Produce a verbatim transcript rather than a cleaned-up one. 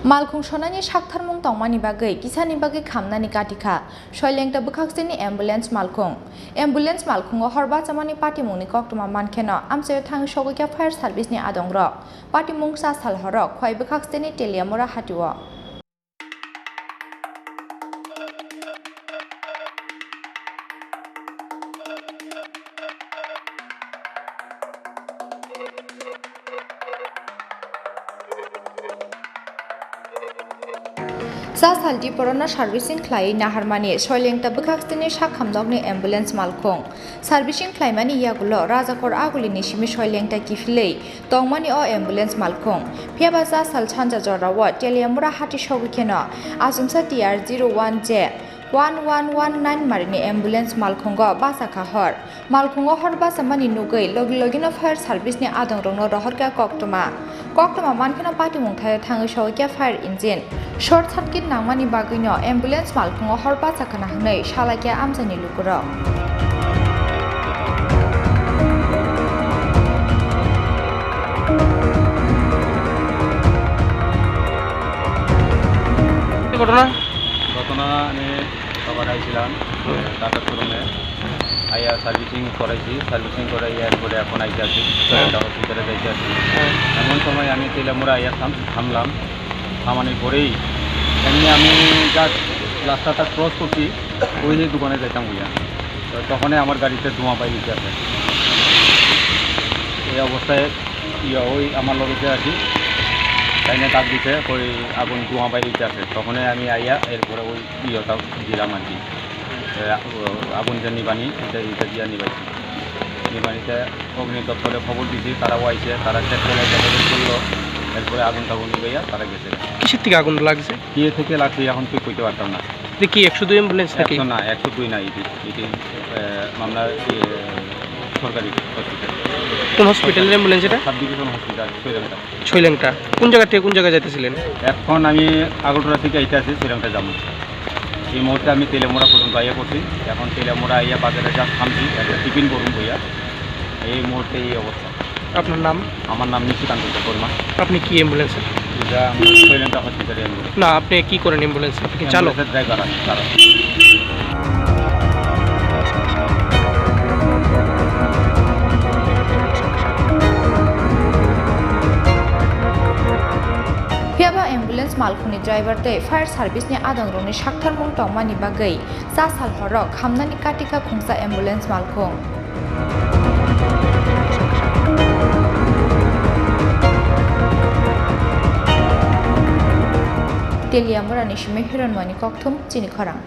Malkhung sonani saktharmung tongmani bagwi kisani bagwi khamnani katikha Soilengta bwkhaksini ambulance malkhung. Ambulance malkhungo hor bachamani patimungni koktwma mankheno amchaio thangwi sogwikha fire service ni adongrok. Patimung cha sal horo Khwai bwkhaksini Teliamura hatio. Cha saldi borokno servicing khlaiwi naharmani Soilengta bwkhaksini sakhamnokni ambulance malkhung. Servicing khlaimani yagulo Rajakor agulini simi Soilengta kiphilwi tongmani o ambulance malkhung. Phiyaba cha sal sanja jorao Teliamura hati sogwi kheno achomsa T R zero one J one one one nine marini ambulance malkhungo bachakha hor. Malkhungo hor bachamani nugwi logi logino fire service ni adongrokno rohorkha koktwma. Koktwma mankheno patimung thaio thangwi sogwikha fire engine. Short circuit nangmani bagwino ambulance malkhungo hor bachakhana hwnwi salaikha amchaini lukurok. ঘটনা? ঘটনা আমি সকালে আইছিলাম, হুম। এ, টাটা শোরুমে। আইয়া সার্ভিসিং করাইছি, সার্ভিসিং করাইয়া এরপরে এখন আইতে আছি, হ্যাঁ। হসপিটালে যাইতে আছি। হ্যাঁ। এমন সময় আমি তেলামুড়া আইয়া থাম-, থামলাম। থামানোর পরেই এমনি আমি জাস্ট রাস্তাটা ক্রস করছি, ওই যে দোকানে যাইতাম হইয়া। তো তখনই আমার গাড়িতে ধোঁয়া বাইর হইতে আছে। এই অবস্থায় ইয়া, ওই আমার লগে যে আছি, তাই না ডাক দিছে, ওই আগুন ধোঁয়া বাইর হইতে আছে। তখনই আমি আইয়া এরপরে ওই ইয়েটা দিলাম আর কি। এ, আ-, আগুন যে নিবানি, এটা, এটা দিয়া নিবাইছি। নিবানিতে অগ্নি দপ্তরে খবর দিছি, তারাও আইছে, তারা চেক করে, চেক করলো, এরপরে আগুন টাগুন নিবাইয়া তারা গেছে। কিসের থেকে আগুন লাগছে? কি থেকে লাগছে এখন ঠিক কইতে পারতাম না। এটা কি একশো দুই অ্যাম্বুলেন্স নাকি? একশো না, একশো দুই না, এটি, এটি, এ, মামলা, এ, সরকারি হসপিটাল। কোন হসপিটালের অ্যাম্বুলেন্স এটা? সাব ডিভিশন হসপিটাল, সৈরামটা। ছয়লেংটা। কোন জায়গা থেকে কোন জায়গায় যাইতেছিলেন? এখন আমি আগরতলা থেকে আইতে আছি, সৈরামটা যাবো। এই মুহূর্তে আমি তেলেমুড়া পর্যন্ত আইয়া পড়ছি। এখন তেলেমুড়া আইয়া বাজারে যা থামছি, একটা টিফিন করুন বইয়া। এই মুহূর্তে এই অবস্থা। আপনার নাম? আমার নাম নিশিকান্ত দেববর্মা। আপনি কি অ্যাম্বুলেন্সের? এটা আমরা সৈরামটা হসপিটালে অ্যাম্বুলেন্স। না, আপনি কি করেন অ্যাম্বুলেন্সে? আপনি কি চালক? অ্যাম্বুলেন্সের ড্রাইভার আমি, চালক। Phiyaba ambulance malkhungni driver tei fire service ni adongrokni saktharmung tongmani bagwi cha sal horo khamnani katikha khungsa ambulance malkhung. Teliamurani simi Hiranmoyni kokthum chini khorang.